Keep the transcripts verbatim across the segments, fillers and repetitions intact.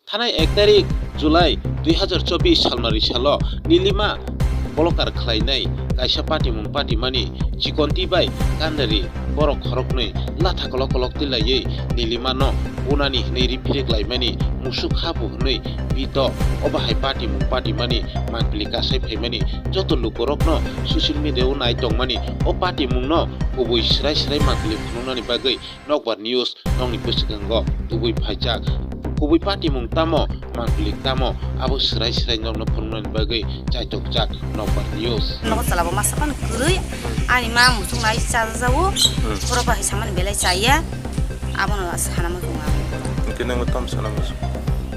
Thanai ek tarik July dui hazar chobbish salmari salo Nilima bolokar khlainai kaisa patimung patimani Chikonti bai Kandari borok khoroknwi latha kolok kolok twilaiwi Nilimano bunani hwnwi riphirik laimani musuk habu hwnwi bito obo hai patimung patimani mangpili kasai phaimani joto lukurokno social media-o nai tongmani o patimungno kubui swrai swrai mangpili phunuknani bagwi Nokbar News nokni bwswkango tubui phaijak. Kubui patimung tamo, mangpili tamo, abo swrai swrai nokno phunuknani bagwi chaitokjak Nokbar News. Nogo chwla bo masa phano kwrwi, ani ma muchung nai chajajago, hmm, borok bai samani belai chaya, abono sana muchung ang. Hwnkhe nangbo tamo sana muchung?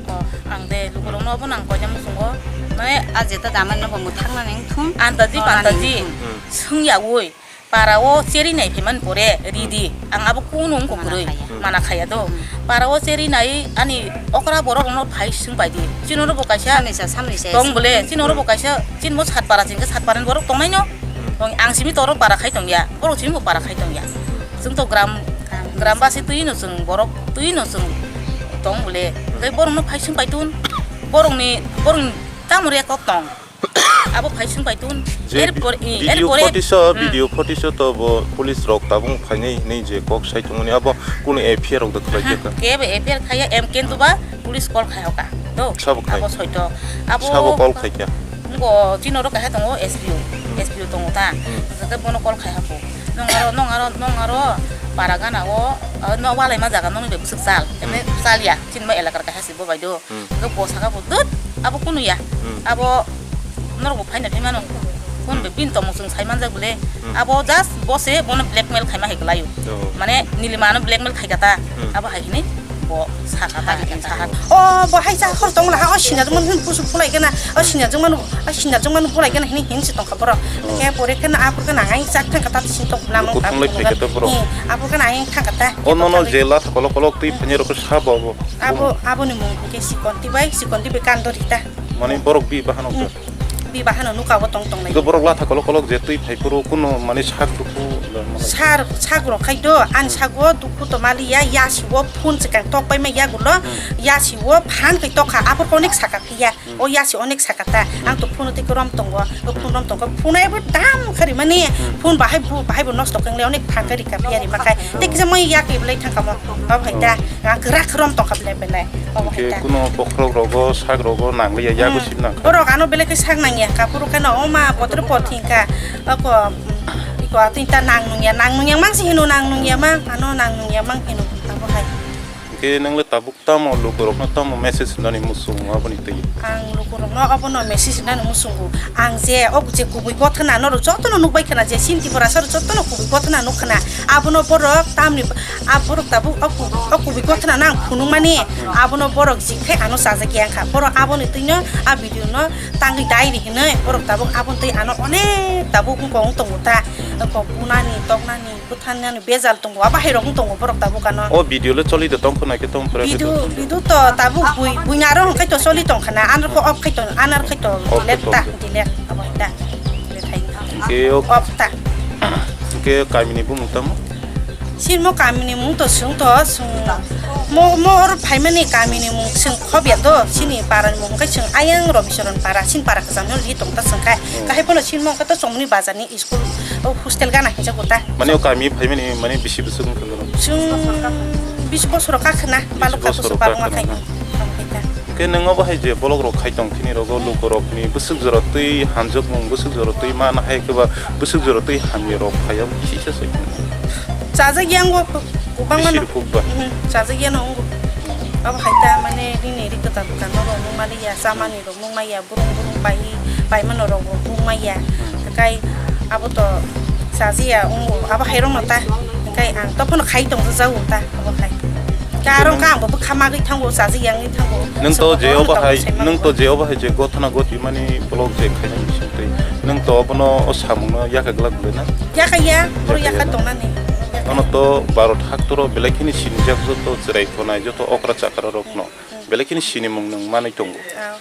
O, ang de lukurokno obo nang koina muchungo, mane a jeta damani no bo mwthang nani wngthun. Antaji pantaji, hmm, swngyawi. Para o cheri nai phaimani pore ridi, hmm, ang abo kunu wngkha kwrwi, mana khaya. Hmm. Mana khaya do. Hmm. Para o cheri nai ani okra borok rokno phai swng pai di. Chini oro bo kaisa samni sa, samni sa tong bole, chini oro bo, hmm, kaisa chini bo Satpara chini khe Satpara ni borok tongnai no. Hmm. Tong, ang simi toro para khai tong ya, borok simi bo para khai tong ya. Chwng to gram, gram basi twi no chwng borok twi no chwng tong bole. Hmm. Tei borok no phai swng pai tun, borok ni, borok ni tamo re kok tong. Abo phai swng pai tun. Je erpor, i, video erpore, footage o, hmm, video footage o to bo police rok tabung phainai hinui je kok sai tongmani abo kunu F I R rok da khlai, aha, kha. Kebo F I R khaiya, em, kintu ba police call khai hoka. Do. Sabo khai. Abo soito. Abo sabo call khai kya? Ngo chino ro kaha tongo S P O. Hmm. S P O tongo ta. Hmm. Jate bono call khai hako. Nong aro, nong aro, nong aro para gana o, o, no walai ma jaga nong be busuk sal. Eme, hmm, sal ya. Chini ma elakar kaha si bo bai do. Hmm. Bo saka bo dut. Abo kunu ya. Hmm. Abo norok bo phaina phai mano. Kun be, hmm, bin tongmung chwng sai manjak bole. Hmm. Abo just bo se bono blackmail khaima hai kwlaio. Oh. Mane Nilima no blackmail khai kata. Hmm. Abo hai hini bo saka ta, hai kata. Saha. O bo hai sa hor tong la ha, o sina jong mano hin pusu pulai kana, o sina jong mano, o sina jong mano pulai kana hini hin si tong kha borok. Oh. Khe pore kana apor kana hai sak thang kata sin tong na mo. Kuthung lai khai kata borok. Ni apor kana hai thang kata. O nono je la kolok kolok twi phani rok sa bo bo. Abo, aboni mung hwnkhe Sikonti bai, Sikonti bai Kandori ta. Mane borok bi bahano. Hmm. Bi bahano nuka bo tong tong lai. Borok latha kolok kolok je twi phai phuru kuno mane sak dukhu mane. Sar, sak rok khai do, ani, hmm, sago dukhu to mali ya, yasi o phone chikang tok pai ma ya gulo, hmm, yasi o phan kai tok kha, abor konik saka phiya. Hmm. O yasi onek saka ta, hmm, ang to phone tei rom tongo, o phone rom tongo, phone ai bo dam khari mani, hmm, phone bahai bo, bahai bo nosto kang le onek phang kari ka phiyari makai. Tei kisa moi yak iblai thang kamo, o bhai ta, hmm, ang krak rom tong kha belai belai, o bhai ta. Kuno bokhorok rogo, sak rogo nang liya, yago, hmm, sim nang kha. Borok ano belai khe sak nang ya, kaphuru khe no, o ma potro pot thing kha, o ko, iko atwi ta nang nung ya, nang nung ya mang si hino, nang nung ya mang, ano nang nung ya mang hino, abo hai. Hwnkhe nang le tabuk tamo lukurokno tamo message rwnani muchungo aboni twi? Ang lukurokno abono message rwnani muchungo. Ang je o je kubui gothana norok jotono nukbai khna je Sinti Borasa rok jotono kubui gothana nuk khna. Abono borok tamni a borok tabuk o ku-, o kubui gothana no ang phunukmani abono borok jikhe ano chajak ya wngkha. Borok aboni twino a video no tangwi dai ri hinwi borok tabuk aboni twi ano onek tabuk wngkha wng tongo ta. Wngkha bunani toknani. Bwthangnani bejal tongo, abo hai rok wng tongo borok tabuk ano. O video le choli de tong khna khe tong pore. Video, video to tabuk bui, buina aro hwnkhe to choli tong khna, anar kho off khai to, anar khai to off delete khai ta, tong. Delete abo hai ta. Delete hai. Hwnkhe o off ta. Hwnkhe kamini bumung tamo? Sinmo kamini mung to swng to, swng mo, mo or phaimani kamini mung swng khobya to, sini parani mung hwnkhe swng ayang Robicharan para, sin para kwchangno ri tong ta swng khai. Hmm. Kahai phano sinmo hwnkhe to chomoni bazarni School, o hostel gana hinjak bo ta. Mane o kami phaimani mane bisi bwswk wngkha gana? Chwng bisi bosoro kakhwna, bisi balok bosoro kakhwna, kakhwna. Balok kakhwna. Hwnkhe nwng obo hai je bolok rok khai tong thini rogo, hmm, luku rokni bwswk jora twi hamjakmung, bwswk jora twi mana hai khe ba bwswk jora twi hamya rok phaiya kisa se. Chajak yang bo kwbangma bisi no. Rwkuk ba? Mhm, chajak yang no wngo. Abo hai ta mane rini ri kwtal kwtal no rok nung mani ya, chamani rok nung maya, burung burung pai, pai mano rok bo nung maya. Hmm. Kai abo to chajiya, um, abo hai rok no ta. Kai ang to phano khai tong jago ta, abo khai. Ka rong ka ang bo bwkha magwi thango, chajiya wngwi thango. Nwng to je obo hai, nwng to je obo hai je gothana goti mani blog je khaina bising twi. Nwng to abono o samung no yaka glak bwle na? Yaka ya, boro yaka tongnani. Ono to Bharat haktoro belai khini sinijak joto chwrai khonai joto okra chakra rok no. Belai khini sinimung nwng manwi tongo. Ah.